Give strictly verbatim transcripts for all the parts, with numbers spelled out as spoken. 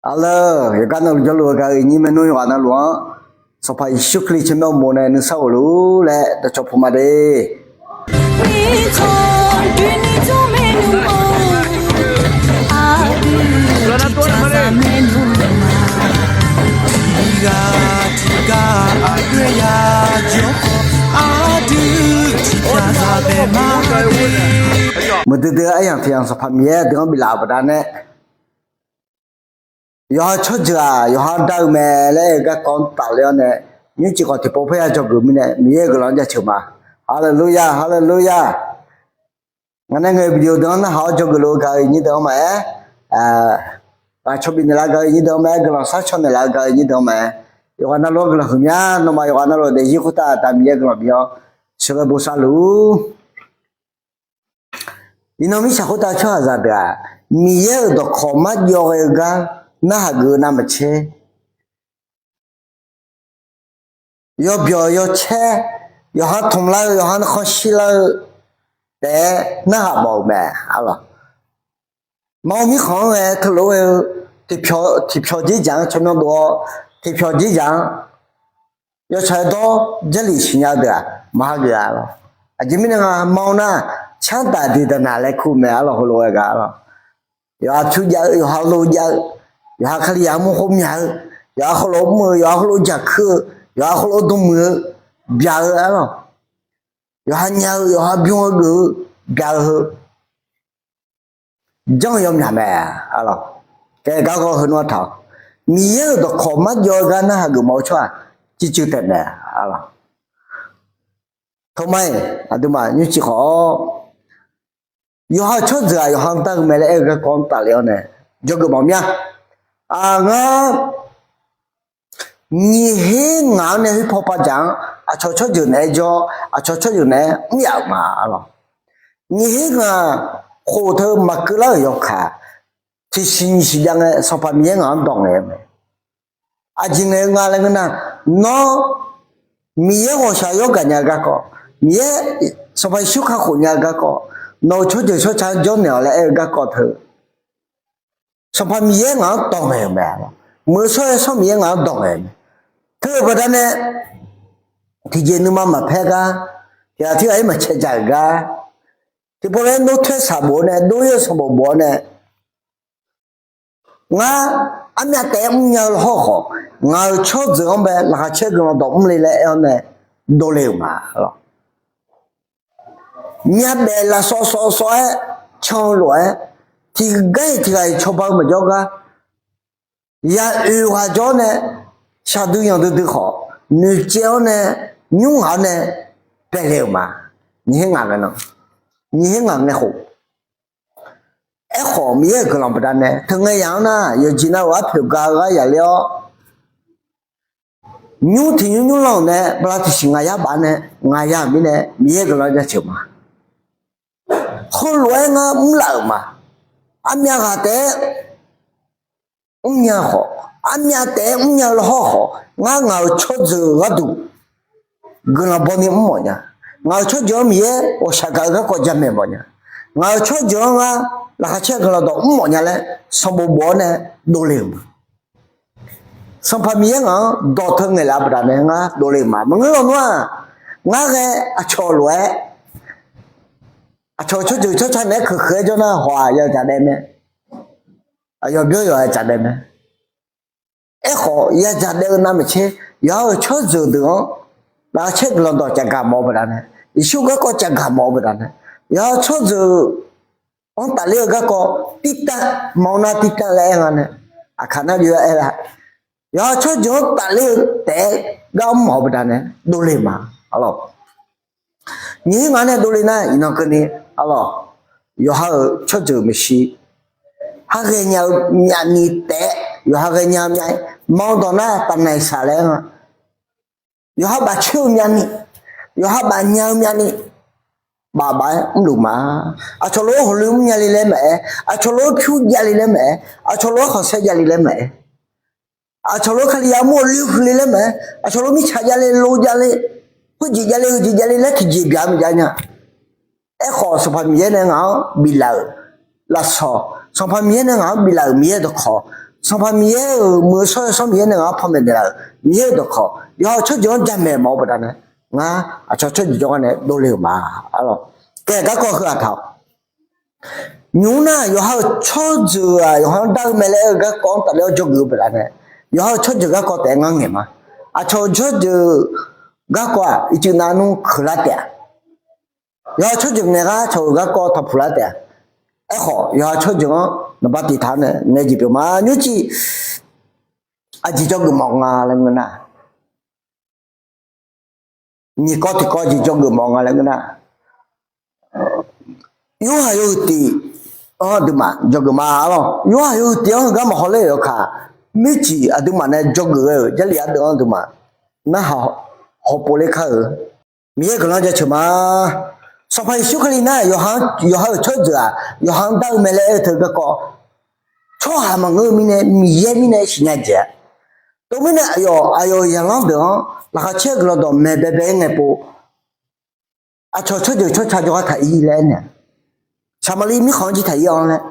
Arleur, yawqgar navluf jawrluf-eu gaq-eu iqnyir maernmr yawqghaq navluf-anr, Sanqpaq Yeqsur Kali tsawrmyanr uqmov nae nuisar ghofluf-ur laer dawqcawq puq ma de. Muiqdui dui-eu aryamq tiq yamq Sanqpaq Miqyaer aqdui-anr biflaf-euq baqdanae, yawqha tsawrjeuq-aq yawqha dar-eu mae laer aer-eu garkawv-anr tafler-awr nae, nymrcif khawf tiqpov parya dzawgeuf mirnae Miqyaer-euq guiqlanq-anr jaceuq ma. Haleluya, haleluya. Ngaq nae ngaeq-eu video deuq-anr narhaq-awr dzawgeuf luf-eu gaq-eu iqnyir deuq-anr maqaer, ghaq caw bifnaeq laf gaq-eu iqnyir deuq-anr maqaer, guiqlanq sharcaw naeq laf-eu gaq-eu iqnyir deuq-anr maqaer, yawqghaq navluf-anr guiqlanq huiqmya. Nawmaf yawqghaq navluf daefzir khoertav Aqda Miqyaer guiqlanq bif-awr sheuqghae bosav luf-ur. Iqnan mirtsaq khoertav tsawrhaqzaq deuq-aq, Miqyaer-euq dawqkawq marjawv ghae-eu gar narhaq geuf-eu navmaqtser, yawbyawq yawcaer, yawqha tmq lar-eu, yawqha narkhan shir lar-eu taef-aer narhaq mawf-euq mae. Arlawq, maqmawr mirkhanq-anr ghae teulof-aer ghae-eu tiqpyawq tiqpyawq dzerdzaq-anr tsawrmyanr dov-awr, tiqpyawq dzerdzaq-anr yawtsaq-aer dawr Jarlif siqnya-eu deuq-aq maqha geuf-a lawq. Aqjeq mirnae nga mawr nar, tsardaq diqdaq naq laer kur-eu mae. Arlawq, heulof-aer gaq arlawq, yawqha pyur jav-eu, yawqha lo jav-eu, yawqha Kalizaq armur khoer myaq-eu, yawqha heulof mr-eu, yawqha heulof jaqkuir-eu, yawqha heulof dm muiq-eu, byaq-eu arlawq, yawqha nya-eu, yawqha bym-eu geuf-eu, byaq-eu heu janr-eu yawmyaq mae. Arlawq, kae garkawv heu nmr-anr taq-awq. Miqyaer-euq dawqkawq marjawv-eu gar narhaq geuf mawf-eu tsawrhaq cuivcuiv taef mae. Arlawq, tawqma-iq aqduimaf nymrcif khawf-awr, yawqha-euq tsawrjeuq-aq yawqha-anr dar-eu mae laer aer-eu garkawv-anr tafler-awr nae dzawgeuf mawf mir-a. Ngar nyiq her ngaq-anr nae khoerpaw pavdzaq-anr aqcawq tsawrjeuq naeq-aer jawr, aqcawq tsawrjeuq naeq-aer mr yaf-euq ma. Arlawq, nyiq her ngaq khof teu maqkeuv lar-euq yawkaq, tiqsiq nyiq siq jav ngae Sanqpaq Miqyaer ngaq-anr dawq ngaeq-eu mae. Aqjeq ngaeq-eu nga laer ngeur nar, nawr Miqyaer ghawqshaq yawr gaqnya-eu garkawv, Miqyaer, Sanqpaq Yeqsur kakhof nya-eu garkawv, nawq-euq tsawrjeuq tsawrca-anr jawrnaeq-awq laer aer-eu garkawv teu, Sanqpaq Miqyaer ngaq-anr dawq ngaeq-euq mae. Muiq-eu shawr-aer Sanqpaq Miqyaer ngaq-anr dawq ngaeq-eu mae. Teu-euq baqdanae, tiqjeq nuima maqpaer gar, tiqghaq tirghaq-ir maqcae dzaq-euq gar, tiqpov laer nor taer saq bof-awr nae, dov-ir-eu sanqbof bof-awr nae, ngar armyav taef-aer mrnya-eu lawhawr khawf, ngaq-euq tsawrjeuq-anr bae laqkhaq caer guiqlanq dawq mrle laer aer-awr nae dovle-euq ma. Myavbaef lafsawv sawv sawv-aer can-eu lof-aer, tiqgar-iq tiqghaq-iq cawba-eu maqjawr gar, ya oeq ghaq jawr-awr nae shaqdui yanqdui dui khawf, noeqtsaev-awr nae nymr ghaq-awr nae baele-euq ma. Nyiq her ngaq ngae nan, nyiq her ngaq ngae khof. Aerkhawf Miqyaer-euq guiqlanq baqdanae teu ngae yaq-anr nar, yawqjeq navluf arpoeq ga-eu gar yaqler-awr, nymr tiq nymr nymr lanr-euq nae bala tiqsiq ngaq yar baf nae ngaq ya-euq mirnae Miqyaer guiqlanq jaceuq ma. Heulof-aer ngar mrlaf-euq ma. Armyav ghaq taef-aer mrnya khawf, armyav taef-aer mrnya-eu lawhawr khawf, ngar ngaq-euq tsawrjeuq gharduq guiqlanq bawni mr mawfnya. Ngaq-euq tsawrjeuq-anr Miqyaer ghawqshaq gaq-eu garkawv jamaeq mawfnya. Ngaq-euq tsawrjeuq-anr ngar laqkhaq caer guiqlanq dawq mr mawfnya laer sanqbof bof-awr nae dovle-euq ma. Sanqpaq Miqyaer ngaq-anr dawq teu ngaeqlaf-eu baqdanae ngar dovle-euq ma. Maqngeur lawnmr-aq, ngar ghae aqcawq lof-aer, aqcawq tsawrjeuq tsawrca naeq-aer keuq keuq-aer jawr nar hawq-aq ya dzaq daef mae. Aqyawf byawr yawq-aq dzaq daef mae. Aerkhawf ya dzaq daef-eu navmaqtser, yawqha-euq tsawrjeuq deuq-anr laqkhaq caer guiqlanq dawq caf gaq mawf-eu baqdanae, Yeqsur garkawv caf gaq mawf-eu baqdanae, yawqha tsawrjeuq-anr tafler-eu garkawv tirtav, mawf nar tirtav laer aer nga nae, aqkaq nar bi aer la. Yawqha tsawrjeuq-anr tafler-eu taef-aer gar mr mawf-eu baqdanae dovle ma. Arlawq, nyiq her ngaq nae dovle nar iqnan keuvni, arlawq, yawqha-euq tsawrjeuq maeqshi, ha ghaenya-eu myavni taef-aer yawqha ghaenya-eu myavni, maqanr dawq nar tafnaiq saq laer nga. Yawqha bafcoer-eu myavni, yawqha bafnya-eu myavni, bafbaf-aer mrluf ma. Aqcawq lof-aer hawqloe mrnya le laer maqaer, aqcawq lof-aer pyur javle laer maqaer, aqcawq lof-aer khanqsaer javle laer maqaer, aqcawq lof-aer Kalizaq armur-eu loe huiq le laer maqaer, aqcawq lof mirtsaq javle lo javle, khoerjeq javle heujeq javle laer tiqjeq byaq-eu maqjav nya. Aerkhawf Sanqpaq Miqyaer nae ngaq-anr biflaf-euq lafsawq, Sanqpaq Miqyaer nae ngaq-anr biflaf-euq Miqyaer dawqkawq, Sanqpaq Miqyaer-euq muiq-eu shawr-eu Yawsanr Miqyaer nae ngaq-anr panmaeq naeqlaf-euq Miqyaer-euq dawqkawq yawqha-euq tsawrjeuq-anr jamaeq mawf-eu baqdanae, ngar aqcawq tsawrjeuq jawrgar nae dovle-euq ma. Arlawq, kae garkawv heu-aq taq-awq. Nymq-mr nar yawqha-euq tsawrjeuq-aq yawqha-anr dar-eu mae laer aer-eu garkawv-anr tafler-awr dzawgeuf-eu baqdanae, yawqha-euq tsawrjeuq garkawv taef-aer ngar ngaeq ma. Aqcawq-euq tsawrjeuq garkawv-aq ircuf nav nmr keuqlar taef-a. Yawqha-euq tsawrjeuq ngaeq gar cawq-euq garkawv taqpuq lar taef-a. Aerkhawf yawqha-euq tsawrjeuq-anr naqba tiq taq-awr nae ngaeq jeq pyeuf ma. Nymrcif aqjeq dzawgeuf mawf nga laer ngeur nar, nyiq kawv tiq kawv jeq dzawgeuf mawf nga laer ngeur nar, Yorhaq yawhuiq tiq-anr aqduimaf dzawgeuf ma. Arlawq, Yorhaq yawhuiq tiq-anr heugar maqhaw ler-euq yawkaq, mircif aqduimaf nae dzawgeuf ghae-euq Jarlif ardeuv-anr aqduimaf narhaq hawpov ler kar-eu. Miqyaer guiqlanq jaceuq ma. Sanqpaq Yeqsur Kali nar yawqha-euq tsawrjeuq-aq yawqha-anr dar-eu mae laer aer-eu teu garkawv, tsawrhaq maqngeur-eu mirnae Miqyaer mirnae siqnya jeq-a. Teumirnae aqyawf aqyawf-euq zaqlanr deuq-anr laqkhaq caer-eu guiqlanq dawqmaeq baebae-aer ngaeqpov, aqcawq tsawrjeuq tsawrca jawrgar taq-ir laer aernaeq-a. Saqmaqliv mirkhanq-anr jir taq-ir-awr laer,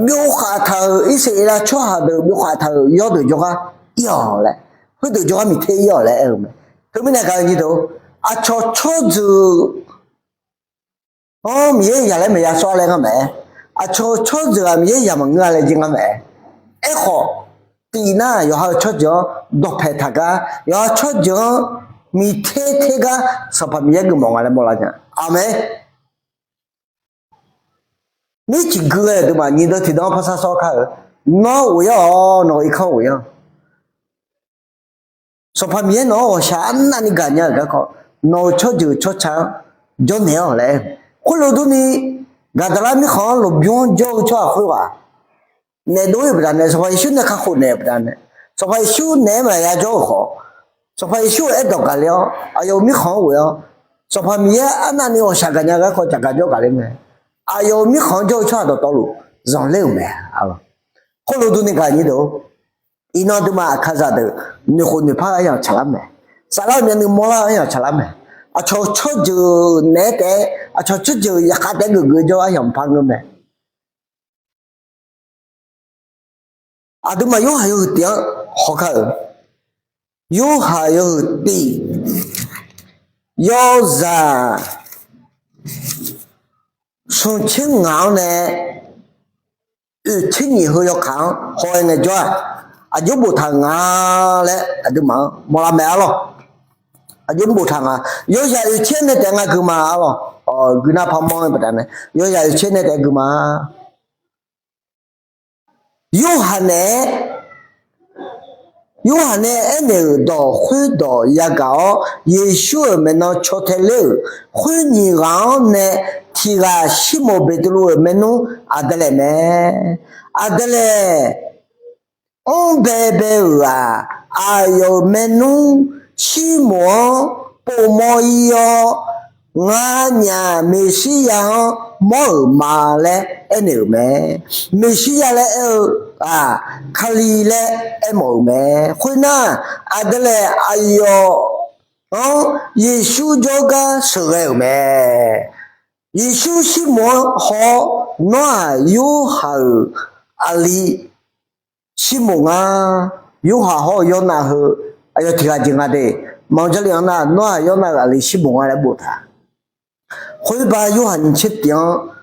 byov khaf taq-euq Irsaqleqlav tsawrhaq deuq byov khaf taq-euq yawrdeuq jawrgar ir-awq laer, khoerdeuq jawrgar miqter ir-awq laer aer-eu mae. Teumirnae gaq-eu jeq deuq, aqcawq tsawrjeuq-anr Miqyaer yaq laer maeq ya sawr-a laer ngar maqaer, aqcawq-eu tsawrjeuq-aq Miqyaer yaq maqngeur-a laer jir ngar maqaer. Aerkhawf, tiq nar yawqha-euq tsawrjeuq-anr dawqpaeq taq gar, yawqha tsawrjeuq-anr miqter ter gar Sanqpaq Miqyaer geufmawf nga laer mawrlar nya. Aqmeq. Mircif gui ghae-euq deuq ma nyiq deuq tiqdeuq-anr parsar sawr kar-eu, nawr ghof yar-awq, nawq-eu irkanr ghof yar. Sanqpaq Miqyaer nawq-anr ghawqshaq arnavni gaqnya-euq garkawv, nawq-euq tsawrjeuq tsawrca-anr jawrnaeq-awq laer aer-eu. Khoerlof durni, Gaqdaqlar mirkhanq-anr lmqbymr-anr jawr-eu tsawrhaq khoerghaq naef dov-ir-euq baqdanae, Sanqpaq Yeqsur nae kakhof naeq-euq baqdanae, Sanqpaq Yeqsur naeq-aer maqya jawr-euq khawf, Sanqpaq Yeqsur-euq aerdawq gaqler-awr aqyawf-euq mirkhanq-anr ghof-awr, Sanqpaq Miqyaer arnavni ghawqshaq gaqnya garkawv jaqgaq jawr gaqler mae. Aqyawf-euq mirkhanq-anr jawr-eu tsawrhaq dawqtawvluf zanqler-euq mae. Khoerlof durni gaq nyir deuq, iqnan aqduimaf aqkaqzaq deuq noeqkhof noeqpar-eu aryamq tsaqlar mae. Saflar-eu myavnuiv mawrlar-eu aryamq tsaqlar mae. Aqcawq tsawrjeuq naeq-aer taef-aer, aqcawq tsawrjeuq yaqkhav taef-aer geufgeuf jawr-eu aryamq par ngeur mae. Aqduimaf Yorhaq yawhuiq tiq-anr hawkar-euq, Yorhaq yawhuiq tiq, yawzaq smq tser ngaq-anr nae oeq tser nyiq heu yawkaq-anr haw-aer ngaejawr-aq, aqjox boftaq-euq nga laer aqduimaf-anr mawrlar mae arlawq. Aqjox boftaq nga. Yawzaq oeq tser nae taef-aer ngar gui ma arlawq. Guiqnav parmawr-aer baqdanae yawzaq oeq tser nae taef-aer gui ma. Yorhaq naeq-aer, Yorhaq nae aernaeq-euq dawq khoerdawq yagaq-awr, Yeqsur-euq maeqnan caw tae ler-euq khoer nyiq ghaq-anr nae tiq ghaq Sirmoq Beqtuvluv-euq maernmr Aqdalaeq mae. Aqdalaeq mr baebae-euq-aq, aqyawf-euq maernmr Sirmoq-anr povmawr ir-awr, Nganyaf Meqsirya-anr mawr-euq ma laer aernaeq-euq mae. Meqsirya laer aer-eu-aq, Kali laer aermawf-euq mae. Khoernar, Aqdalaeq aqyawf-anr Yeqsur jawrgar sheuqghae-euq mae. Yeqsur Sirmoq-anr haw-awr, Nawr-aq Yorhaq-euq aqli Sirmoq nga. Yorhaq hawr-eu Yawrnav heu aqyawf tiq ghaq jeq nga de. Maqanr Jarlif-anr nar, Nawr-aq Yawrnav-euq aqli Sirmoq nga laer boftaq. Khoerba Yorhaq nyiq tser tiq-anr,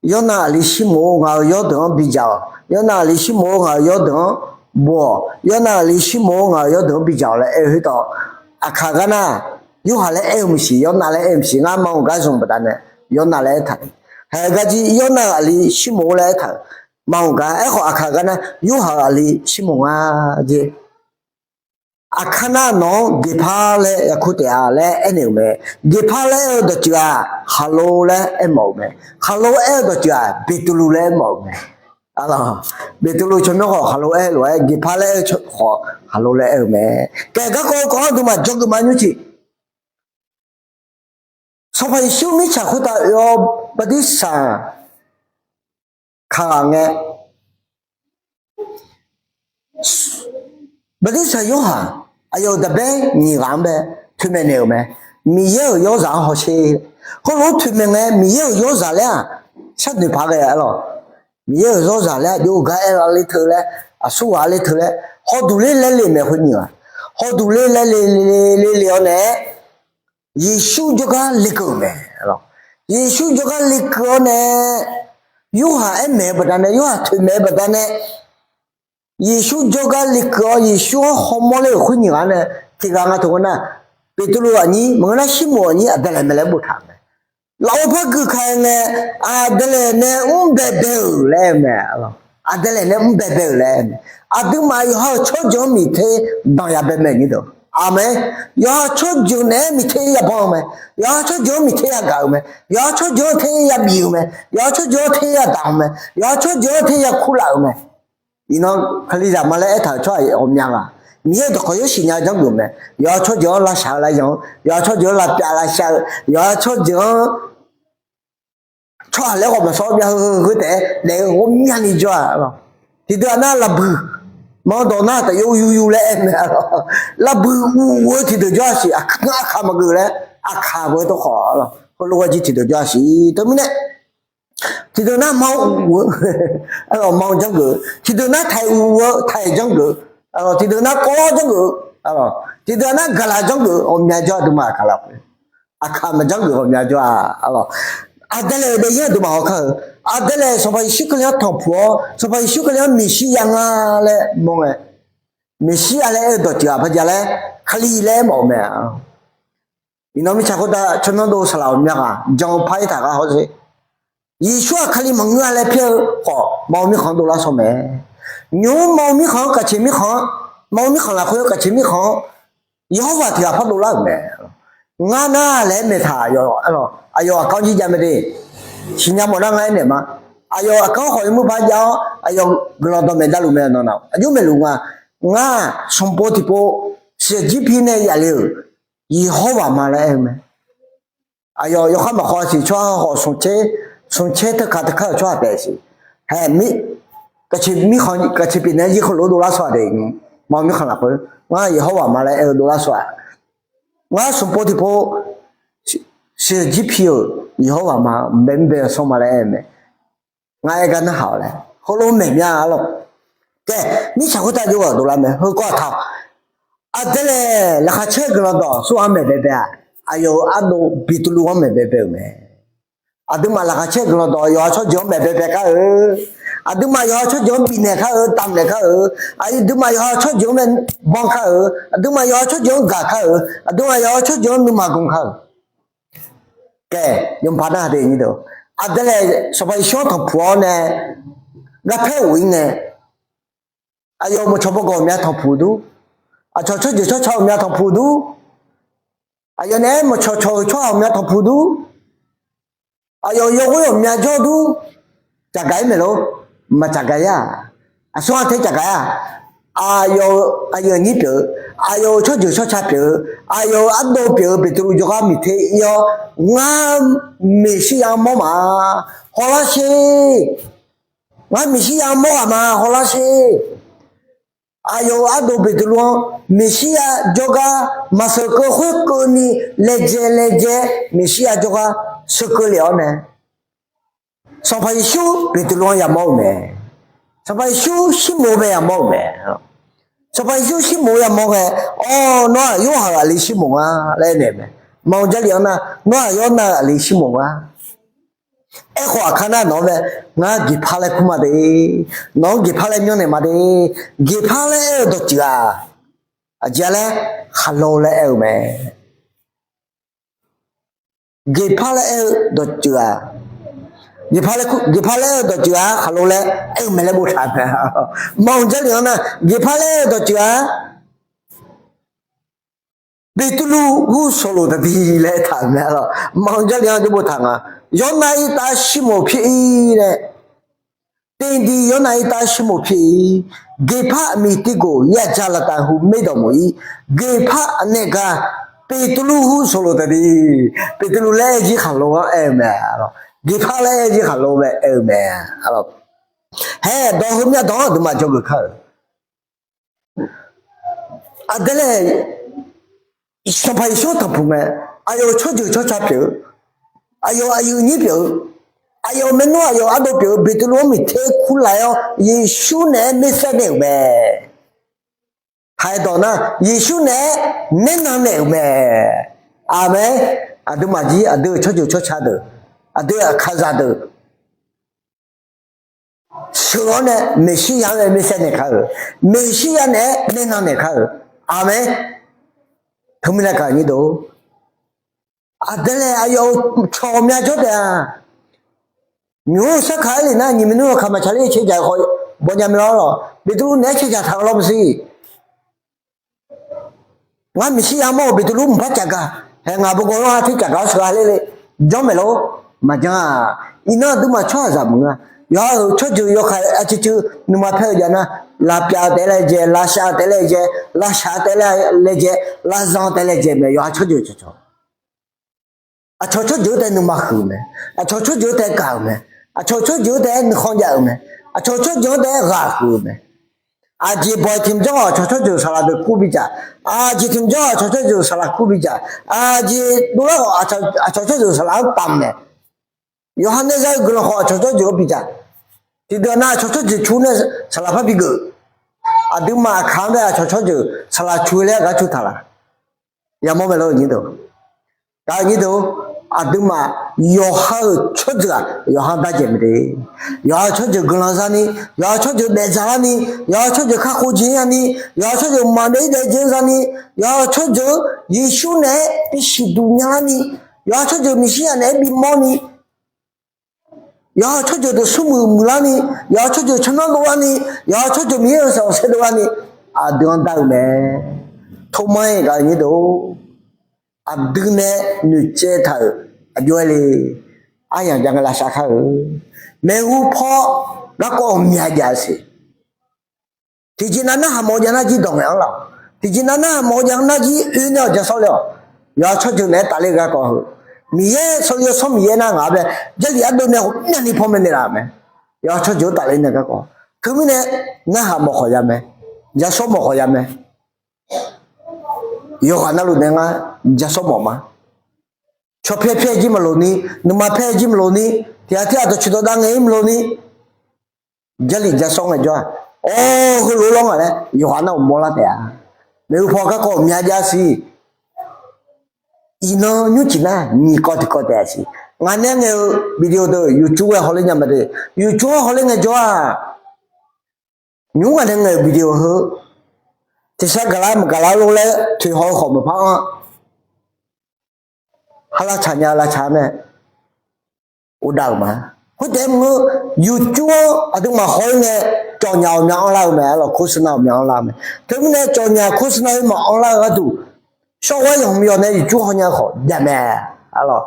Yawrnav aqli Sirmoq-or, ngaq-euq yawrdeuq-anr bidzaq-awq. Yawrnav aqli Sirmoq-or, ngaq-euq yawrdeuq-anr bof-awq. Yawrnav aqli Sirmoq-or, ngaq-euq yawrdeuq-anr bidzaq-awq laer aer-eu khoertav, aqkaq gar nar, Yorhaq laer aer-eu maqsiq, Yawrnav laer aer-eu maqsiq. Ngar maqanr gar zmq baqdanae Yawrnav laer aertaq-euq. Haeq gar jir Yawrnav-euq aqli Sirmoq-or laer aertaq-euq. Maqanr gar, aerkhawf aqkaq gar nar, Yorhaq-euq aqli Sirmoq nga jeq. Aqkar nar nawq-anr Geqpar laer yakur taef-a laer aernaeq-euq mae. Geqpar laer aer-eu dawqtsuif-aq, khaqlo laer aermawf-euq mae. Khaqlo aer-eu dawqtsuif-aq, Beqtuvluv laer aermawf-euq mae. Arlawq, Beqtuvluv tsawrmyanr khawf khaqlo aer-eu lof-aer, Geqpar laer aer-eu tsawrhaq khawf khaqlo laer aer-eu mae. Kaeq garkawv kawv-anr aqduimaf jawrgeuf ma nymrcif. Sanqpaq Yeqsur mirtsaq khoertav oe-awr bartirsaq kaq ghaq ngae, bartirsaq Yorhaq aqyawf-euq daqbaer nyiq ghaq-anr bae toeqmaeq naeq-euq mae. Miqyaer-euq yawrzaq-anr hawsher. Heulof-aer toeqmaeq ngae, Miqyaer-euq yawrzaq laer-aq, sharnoeq paq ghae arlawq. Miqyaer-euq zawrzaq laer aqjox-eu gar aer-eu ler teu laer, aqsurghaq ler teu laer, hawduq ler laer le mae khoer nyiq ghaq. Hawduq ler laer le le le le-awr nae, Yeqsur jawrgar lekeuv-euq mae. Yeqsur jawrgar lekeuv-awr nae, Yorhaq aer maeq-eu baqdanae, Yorhaq toeq maeq-eu baqdanae, Yeqsur jawrgar lekeuv-awr Yeqsur-anr hawmawr ler-euq khoer nyiq ghaq nae, tiq ghaq nga teu ngeur nar, Beqtuvluv aqnyir maqngeur nar Sirmoq aqnyir Aqdalaeq mae laer boftaq-euq mae. Lafov par guiqkaq-aer ngae, Aqdalaeq nae mr baebae-euq laer aer-eu mae. Aqdalaeq nae mr baebae-euq laer aer-eu mae. Aqduimaf yawqha-euq tsawrjeuq-anr miqter danqya bae mae nyir deuq. Aqmeq. Yawqha tsawrjeuq naeq-aer miqter yabanq-eu mae. Yawqha tsawrjeuq-anr miqter yagaq-euq mae. Yawqha tsawrjeuq-anr ter yabif-euq mae. Yawqha tsawrjeuq-anr ter yadaq-euq mae. Yawqha tsawrjeuq-anr ter yakurlaf-euq mae. Iqnan Kalizaq ma laer aertaq-euq tsawrhaq ghawqmya ghaq, Miqyaer-euq dawqkawq yawshuif nya-eu janrgeuf mae. Yawqha tsawrjeuq-anr lavshaq-eu lavyanq-anr, yawqha tsawrjeuq-anr lavpyav lavshav-eu, yawqha tsawrjeuq-anr tsawrhaq laer ghawqmya sawr mya heu heu heu taef-aer daef-eu ghawqmyani jawr-a lawq. Tiqdeuq-aq nar lavbuiq, manq dawq nar taf yov yuyu laer aer mae lawq. Lavbuiq uv-eu tiqdeuq jawr-a siq, aqkaq maqgeuf laer, aqkaq beu tawrkhawf lawq, heulof ghae jir tiqdeuq jawr-a siq teumirnae. Tiqdeuq nar manq uv-eu, manq janrgeuf-eu, tiqdeuq nar taiq uv-eu taiq janrgeuf-eu, tiqdeuq nar kawv janrgeuf-eu, tiqdeuq nar gaqlaq janrgeuf-eu ghawqmya jawr-a aqduimaf aqkaq lafkhoer. Aqkaq maqjanrgeuf ghawqmya jawr-a lawq. Aqdalaeq-euq daefzir aqduimaf hawkar-eu, Aqdalaeq Sanqpaq Yeqsur Kali-anr tanqpuq-awr Sanqpaq Yeqsur Kali-anr Meqsirya nga laer mawr ngae, Meqsirya laer aer-eu dawqtsuif-aq par ja laer Kali laer aermawf-eu mae. Iqnan mirtsaq khoertav tsawrmyanr dov saqlaq ghawqmya ghaq jan-eu par-ir taq gar hawsher. Yeqsur-aq Kali maqngeur-a laer pyaer-eu khawf, maqmawr mirkhanq-anr dovlar sawr mae. Nymq-mr maqmawr mirkhanq-anr kaqceq mirkhanq-anr, maqmawr mirkhanq lafkhoer kaqceq mirkhanq-anr, Yawrhawrwaq tiq ghaq par dovlar-euq mae. Ngar nar laer aer maeqtaq, aqyawf aqkar-anr jir jav mae de. Siqnya mawf nar ngar aernaeq ma. Aqyawf aqkar khawf yawmuir par jav-awr aqyawf guiqlanq dawqmaeq davluf mae. Nawq-aq aqjox maeqluf nga. Ngar-aq sanqpov tiqpov shaqjir pi nae yaf le-euq Yawrhawrwaq ma laer aer-eu mae. Aqyawf yawkhav maqkhawv siq tsawrhaq khawf smq caer teu kaq teu kar-euq tsawrhaq taef siq. Haeq, kaqceq pyeuf naeq-aer jir heulof-aer dovlar sawr-aq de. Maqmawr mirkhanq lafkhoer ngar Yawrhawrwaq ma laer aer-eu dovlar sawr-aq. Ngar sanqpov tiqpov shaqjir pi-euq Yawrhawrwaq ma, mqbae mrbae-eu sanr ma laer aer-eu mae. Ngar aer gar narhaq-awq laer heulof maeq mya-a lawq. Kae, mirtsaq khoertav jov-aq dovlar mae. Heukawv-aq taq-awq. Aqdalaeq laqkhaq caer guiqlanq dawq smr-anr maeq baebae-aq, aqyawf-euq ardov Beqtuvluv-anr maeq baebae-euq mae. Aqduimaf laqkhaq caer guiqlanq dawq yawqha tsawrjeuq-anr maeq baebae kar-eu. Aqduimaf yawqha tsawrjeuq-anr bifnaeq kar-eu, davnaeq kar-eu. Aqduimaf yawqha tsawrjeuq-anr maeqbanr kar-eu. Aqduimaf yawqha tsawrjeuq-anr gaq kar-eu. Aqduimaf yawqha tsawrjeuq-anr nuima gan kar-eu. Kae, yawmuiq paq narhaq de nyir deuq. Aqdalaeq Sanqpaq Yeqsur-anr tanqpuq-awr nae garpaer of-ir nae, aqyawf maqcawq bawgawq ghawqmya tanqpuq dur. Aqcawq tsawrjeuq tsawrca ghawqmya tanqpuq dur. Aqyawf naeq-aer maqcawq cawq-euq tsawrhaq ghawqmya tanqpuq dur. Aqyawf yawghoer ghawqmya jawr dur. Caqgaq-ir maeq lor. Maqcaqgaq-ir-aq, aqsur-anr tae caqgaq-ir-aq, aqyawf-euq aqyuif aqnyir pyeuf-eu, aqyawf-euq tsawrjeuq tsawrca pyeuf-eu, aqyawf-euq ardov pyeuf-eu Beqtuvluv jawrgar miqter ir-awr, ngar Meqsirya-anr mawr ma, hawlar sher. Ngar Meqsirya-anr mawr ghaq ma, hawlar sher. Aqyawf-euq ardov Beqtuvluv-anr Meqsirya jawrgar maqsheuq keuv khoerkeuvni laejae laejae Meqsirya jawrgar sheuq keuv lef-awr nae, Sanqpaq Yeqsur Beqtuvluv-anr yamawr-eu mae. Sanqpaq Yeqsur Sirmoq-anr bae yamawr-euq mae. Sanqpaq Yeqsur Sirmoq-anr yamawr ghae, Awr, nawr-aq Yorhaq-euq aqli Sirmoq nga laer aernaeq mae. Maqanr Jarlif-anr nar, Nawr-aq Yawrnav-euq aqli Sirmoq nga. Aerkhawf aqkar nar nawq-anr bae, Ngar Geqpar laer kur ma de. Nawq-anr Geqpar laer myanrnaeq ma de. Geqpar laer aer-eu dawqtsuif-aq, aqjeq-a laer, khaqlo laer aer-eu mae. Geqpar laer aer-eu dawqtsuif-aq, Geqpar laer kur, Geqpar laer aer-eu dawqtsuif-aq khaqlo laer aer-eu mae laer boftaq mae. Maqanr Jarlif-anr nar, Geqpar laer aer-eu dawqtsuif-aq, Beqtuvluv hu shawqlof taqbi laer aertaq-euq mae lawq. Maqanr Jarlif-anr jawr boftaq nga. Yawrnav-ir tav Sirmoq pyeuf-ir laer, Tendi Yawrnav-ir tav Sirmoq pyeuf-ir. Geqpar aqmiq tirgoq yajaq laftav hu maerdawq mawf-ir. Geqpar aqnaeq gaq Beqtuvluv hu shawqlof taqbi, Beqtuvluv laer aer jir khaqlo-anr aer-eu mae. Geqpar laer aer jir khaqlo bae aer-eu mae. Hae, dawq heumyav dawq-anr aqduimaf dzawgeuf kar-euq. Aqdalaeq Sanqpaq Yeqsur-anr tanqpuq mae. Aqyawf-euq tsawrjeuq tsawrca pyeuf-eu, aqyawf aqyuif nyir pyeuf-eu, Aqyawf maernmr aqyawf ardov pyeuf-eu Beqtuvluv-anr miqter kurlaf-aer-awr, Yeqsur naeq-aer maersaer naeq-euq mae. Taq-aer dawq nar, Yeqsur naeq-aer maernan naeq-euq mae. Aqmeq. Aqduimaf jir aqdui-euq tsawrjeuq tsawrca deuq, aqdui-euq aqkaqzaq deuq sheuq-awr nae Meqsirya-anr nae maersaer naeq kar-euq, Meqsirya naeq-aer maernan naeq kar-euq. Aqmeq. Teumirnae gaq nyir deuq, aqdui nae aqyawf-euq cawq ghawqmya jawr taef-a. Nymq-mr sarkaq-aer lef nar, nyiq maernmr yawkaq maqtsaq ler caerdzaq-eu khawf bawnya mae lawr lawq. Beqtuvluv naeq-aer caerdzaq taq-eu lawr maqsiq. Ngar Meqsirya mawr-euq Beqtuvluv mqpar caf gaq. Haeq ngaq bawgawv lanr-a ter caf gaq-awr sheuq-a ler le. Janr maeq lor. Maqjanr-a. Iqnan aqduimaf tsawrhaqzaq maqngeur-a. Yawqha-euq tsawrjeuq yawkaq-aer cuiv cuiv nuima paer-eu jav nar, lavpyav-eu taef-aer laejae, lavshav-eu taef-aer laejae, lavshaq-eu taef-aer laejae, lavzan-eu taef-aer laejae mae. Yawqha tsawrjeuq cawqcawq. Aqcawq tsawrjeuq-eu taef nuima huiq-eu mae. Aqcawq tsawrjeuq-eu taef gaq-euq mae. Aqcawq tsawrjeuq-eu taef nuikhanr jav-euq mae. Aqcawq tsawrjeuq-eu taef ghaq huiq-eu mae. Aqjeq bawq-iq tiq mq jawr-awq aqcawq tsawrjeuq saqlaq deuq kur bidzaq. Aqjeq tiq mq jawr-awq aqcawq tsawrjeuq saqlaq kur bidzaq. Aqjeq dovlar khawf aqcawq tsawrjeuq saqlaq-anr taq mae. Yawqha nae za-eu guiqlanq khawf aqcawq tsawrjeuq-anr bidzaq. Tiqdeuq nar aqcawq tsawrjeuq cu nae saqlaq par bigeuf. Aqduimaf aqkaq-anr bae aqcawq tsawrjeuq saqlaq cu laer gar cu taq laq. Yamawr mae lor-eu nyir deuq. Gaq-eu nyir deuq, aqduimaf yawqha-euq tsawrjeuq-aq yawqha-anr darjeq mae de. Yawqha-euq tsawrjeuq guiqlanq zani, yawqha-euq tsawrjeuq daefdzaq larni, yawqha-euq tsawrjeuq kakhof jeq-ir yani, yawqha-euq tsawrjeuq maqdaef-ir daef-ir jeq-ir zani, yawqha-euq tsawrjeuq Yeqsur naeq-aer bisiq duq nya larni, yawqha-euq tsawrjeuq Meqsirya naeq-aer bimawrni, yawqha-euq tsawrjeuq deuq smrmuiq muiqlarni, yawqha-euq tsawrjeuq tsawrmyanr dovlarni, yawqha-euq tsawrjeuq Miqyaer-euq sanqsaer dovlarni, aqdui-anr dar-eu mae. Toma-iq gaq-eu nyir deuq-or, aqdui nae noeqtsaev taq-euq aqjox-aer le. Aryamq jav ngae lavshav kar-eu maeqhu paw garkawv ghawqmya jav-eu siq. Tiqjeq nav narhaq mawf-eu jav nar jir dawq ngaeq-anr laf-awq. Tiqjeq nav narhaq mawf-eu jav nar jir oe nae-awq ja sawr le-awq. Yawqha tsawrjeuq naeq-aer tafler-eu garkawv heu, Miqyaer Sanqpaq Yawsanr Miqyaer nar ngaq-anr bae Jarlif ardeuv nae ghawqmyani panmaeq naeq laf-euq mae. Yawqha tsawrjeuq-anr tafler nae garkawv teumirnae narhaq mawf khawf ya mae. Ja sawr mawf khawf ya mae. Yawqghaq navluf nae ngar ja sawr mawf ma. Tsawrpyaer pyaer jir maqloq ni, nuima paer jir maqloq ni, tiqghaq tirghaq dawqtsuif dawqdav ngaeq-ir maqloq ni, Jarlif ja sawr ngaejawr-aq, awr heulof-aer lawr ngaq laer yawqghaq nar-euq mawrlar taef-a. Maeqhu paw garkawv ghawqmya jav siq. Iqnan nymrcif nar nyiq kawv tiq kawv taef-a siq. Ngaq nae ngaeq-eu video deuq YouTube-aer hawler nya ma de. YouTube-anr hawler ngaejawr-aq, nymr ngaq nae ngaeq-euq video heu tersar gaqlar maqgaqlar lor laer toeqhaw-eu khawf maqpar-anr, ha lavtsaq nya lavtsaq-a mae. Uvdav-euq ma. Khoertaef maqngeur, YouTube-anr aqduimaf haw-ir nae cawqnyaf ghawqmya anrlar-eu mae. Arlawq, khoershunar ghawqmya anrlar-eu mae. Teumirnae cawqnyaf khoershunar-aer maqanrlar-eu gharduq, shawr ghawr yawq hmq yawq nae YouTube hawnya-eu khawf jav mae. Arlawq,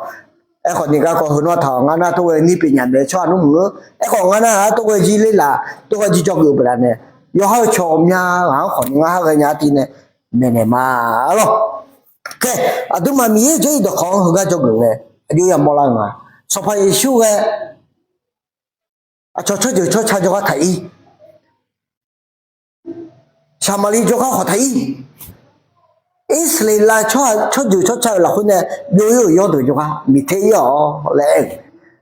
aerkhawf ni garkawv heu nawr taq-awq. Ngar nar tov ghae nir pyeuf nya mae tsawrhaq nmr maqngeur. Aerkhawf ngar nar-aq tov ghae jir ler laf, tov ghae jir jawrgeuf-eu baqdanae, yawqha-euq cawq ghawqmya ghaq-anr khawf ni ngar ha ghaenya artiv nae maeqnaeq ma. Arlawq, khaer, aqduimaf Miqyaer-euq jarlif dawqkawq-anr heugar jawrgeuf ngae, aqjox yamawr lar-eu nga. Sanqpaq Yeqsur ghae aqcawq tsawrjeuq tsawrca jawrgar taq-ir, Saqmaqliv jawrgar khawf taq-ir, Irsaqleqlav tsawrjeuq tsawrca-euq lafkhoer nae byov-ir-euq yawrdeuq jawrgar miqter-ir-awq laer aer-eu.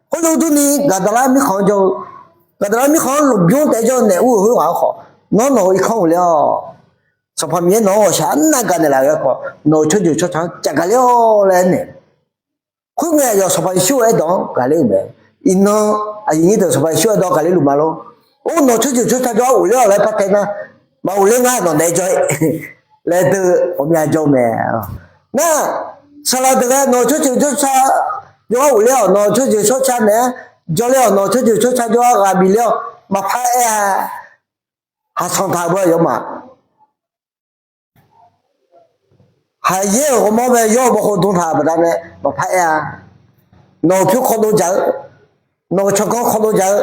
Khoerlof durni Gaqdaqlar mirkhanq-anr jawr-eu, Gaqdaqlar mirkhanq-anr lmqbymr taef-aer jawr-eu naeq ur-euq khoerghaq-anr khawf, nawr nawq-euq irkanr ghofler-awq. Sanqpaq Miqyaer nawq-anr ghawqshaq arnav gaq naeqlaf-eu garkawv nawq-euq tsawrjeuq tsawrca-anr caf gaqler-awq laer aernaeq. Khoerngae aqyawf Sanqpaq Yeqsur-euq aerdawq-anr gaqler-euq mae. Iqnan aqyuif nyir deuq Sanqpaq Yeqsur aerdawq gaqler luf ma lor. Or, nawq-euq tsawrjeuq tsawrca jawrgar ghofler-awq laer par tae nar, maqghofler ngar nawq naeq-aer jawr-ir laer deuq ghawqmya jawr-eu mae. Nar, saqlaq deuq ghae nawq-euq tsawrjeuq tsawrca jawrgar ghofler-awq, nawq-euq tsawrjeuq tsawrca naeq-aer jawrler-awq, nawq-euq tsawrjeuq tsawrca jawrgar ghaq bifler-awq, maqpar aer-a. Haqsanq taq beu aqyawfmaf Haqyaer-euq ghawrmawr bae yawr-eu bawkhov dm taq-euq baqdanae maqpar aer-a. Nawq-euq pyur khawdov dzaq-eu, nawq-euq tsawrganr khawdov dzaq-eu,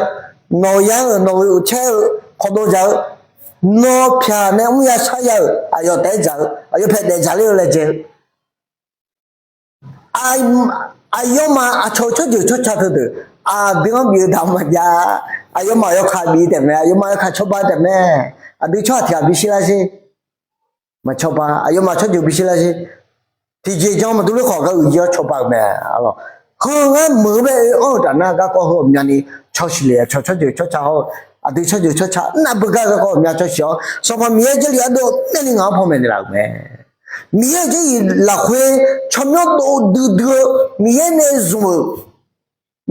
nawq-euq yar-euq nawq-euq caer-eu khawdov dzaq-eu, nawr pyaq nae mr ya shar ya-euq aqyawf taef-aer dzaq-eu, aqyawf paeq daef dzaq ler-eu laejae-eu aqyawfmaf aqcawq-eu tsawrjeuq tsawrca teudeuq aqdui-anr bif-eu daq-eu maqjav. Aqyawfmaf yawkaq bif taef mae, aqyawfmaf yawkaq cawba taef mae. Aqdui tsawrhaq tiq ghaq bishir lar sher. Maqcawba, aqyawfmaf tsawrjeuq bishir lar sher. Tiqjeq jan maqdur ler khawf gar uiqjir-awr cawba-euq mae. Arlawq, Heu ngar meuq-eu bae oe-anr-eu taf nar, garkawv heu ghawqmyani cawshiq le-a, cawq tsawrjeuq tsawrca hawr-eu, aqdui tsawrjeuq tsawrca nar beugar garkawv ghawqmya cawshiq-awr, Sanqpaq Miqyaer Jarlif ardov naeq ni ngaq-anr panmaeq naeqlaf-euq mae. Miqyaer-euq Jarlif lafkhoer tsawrmyanr dov duidui-eu, Miqyaer nae zmq-euq,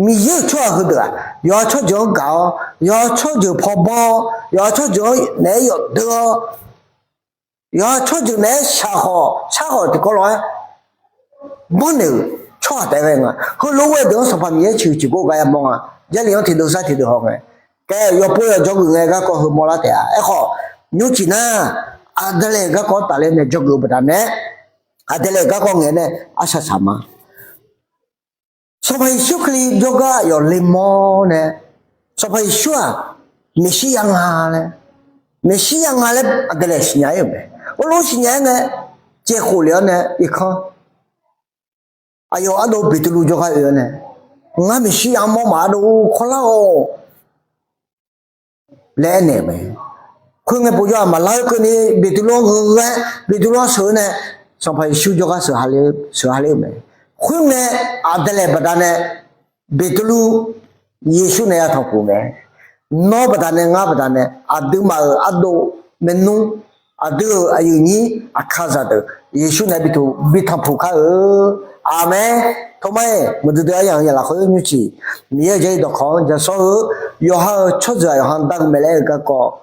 Miqyaer-euq tsawrhaq heudeuq-aq, yawqha tsawrjeuq-anr gaq-awr, yawqha tsawrjeuq paw banr-awr, yawqha tsawrjeuq-anr naeq-aer yawf deur-awr, yawqha tsawrjeuq naeq-aer shaqkhawf sharkhawf tiqkawv lof-aer banrnaeq-euq tsawrhaq taef-aer ghae nga. Heulof-aer ghae deuq-anr Sanqpaq Miqyaer ciqhuiq ciqgor gar yamawr nga. Jarlif-anr tiqdeuq sar tiqdeuq haw ngae, kae yawpov yawjawr geuf ngae garkawv heu mawrlar taef-a. Aerkhawf, nymrcif nar, aqdalae-euq garkawv tafler nae jawrgeuf-eu baqdanae, aqdalae-euq garkawv ngaeq nae arsaq saq ma. Sanqpaq Yeqsur Kali jawrgar aqyawf le mawr nae, Sanqpaq Yeqsur-aq, Meqsirya nga laer, Meqsirya nga laer aqdalae siqnya-ir-euq mae. Heulof siqnya-aer ngae, caev khof lef-awr nae irkanr, aqyawf ardov Beqtuvluv jawrgar oe-awr nae, Ngar Meqsirya-anr mawr maqadov kawrlar-awq laer aernaeq-euq mae. Khoerngae povjawr-aq maqlar-eu keuvni Beqtuvluv-anr gheu-aer Beqtuvluv-anr sheuq-eu nae Sanqpaq Yeqsur jawrgar sheuq ha ler-eu mae. Khoerngae aqdalae baqdanae Beqtuvluv Yeqsur nae ya tanqpuq mae. Nawr baqdanae ngar baqdanae aqduimaf-euq ardov maernmr, aqdui-euq aqyuif nyir aqkazaq deuq Yeqsur nae bi tanqpuq kar-eu. Aqmeq. Tawrmar-iq muiqdui dui aryamq-anr yaf lafkhoer nymrcif Miqyaer-euq Jarlif dawqkawq-anr ja sawr-eu, yawqha-euq tsawrjeuq aqyawf-anr dar-eu mae laer-eu garkawv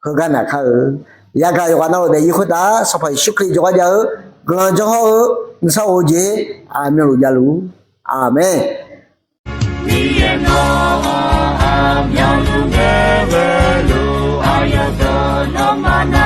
heugar naqkar-eu. Yagaq yawqghaq navluf daefzir khoertav Sanqpaq Yeqsur Kali jawrgar jav-eu, guiqlanq janr hawr-eu, nuisar of-eu jeq aqmyanluf javluf. Aqmeq. Miqyaer nawr aqmyanluf ghae-eu lof, aqyawf deuq nawmaf na